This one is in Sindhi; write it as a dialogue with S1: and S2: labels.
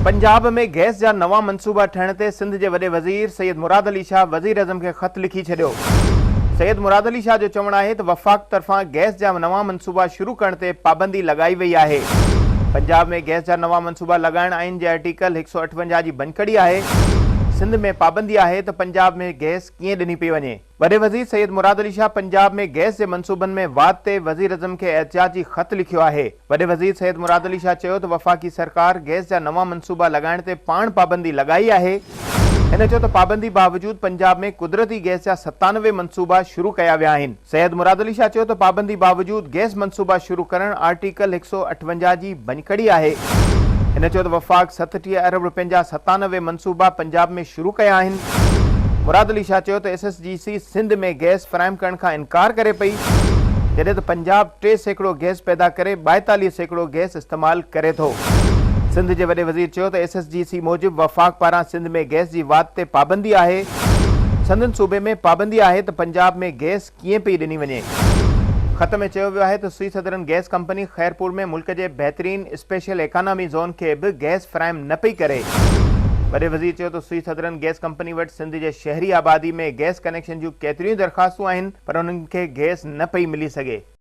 S1: پنجاب ۾ گئس جا نوان منصوبا ٺهڻ تي سنڌ جي وڏي وزير سيد مراد علي شاهه وزيراعظم کي خط لکي ڇڏيو. سيد مراد علي شاهه جو چوڻ آهي ته وفاق طرفان گئس جا نوان منصوبا شروع ڪرڻ تي پابندي لڳائي وئي آهي. پنجاب ۾ گئس جا نوان منصوبا لڳائڻ آئين جي آرٽيڪل 158 جي ڀڃڪڙي آهي. سنڌ ۾ پابندي آهي ته پنجاب ۾ گئس ڪيئن ڏني پئي وڃي. وڏي وزير سيد مراد علي شاهه پنجاب ۾ گئس جي منصوبن ۾ واڌ تي وزيراعظم کي احتجاجي خط لکيو آهي. وڏي وزير سيد مراد علي شاهه چيو ته وفاقي سرڪار گئس جا نوان منصوبا لڳائڻ تي پاڻ پابندي لڳائي آهي. هن چيو ته پابندي باوجود پنجاب ۾ قدرتي گئس جا 97 منصوبا شروع ڪيا ويا آهن. سيد مراد علي شاهه چيو ته پابندي باوجود گئس منصوبا شروع ڪرڻ آرٽيڪل 158 جي ڀڃڪڙي آهي. هن چيو ته وفاق 37 ارب رپين جا 97 منصوبا پنجاب ۾ شروع ڪيا آهن. مراد علي شاهه چيو ته S S G C Sindh ۾ gas فراهم ڪرڻ کان انڪار ڪري پئي، جڏهن ته پنجاب 3% گئس پيدا ڪري 42% گئس استعمال ڪري ٿو. سنڌ جي وڏي وزير چيو ته ايس ايس جي سي موجب وفاق پاران سنڌ ۾ گئس جي واڌ تي پابندي آهي. سندن صوبي ۾ پابندي آهي ته پنجاب ۾ گئس ڪيئن پئي ڏني وڃي. خط ۾ چيو ويو آهي ته Sui southern gas company Khairpur ۾ ملڪ جي بهترين اسپيشل ايڪانامي زون کي به گئس فراهم نه پئي ڪري. وڏي وزير چيو ته سوئي سدرن گئس ڪمپني وٽ سنڌ جي شهري آبادي ۾ گئس ڪنيڪشن جون ڪيتريون ئي درخواستون آهن پر انهن کي گئس نه پئي ملي سگهي.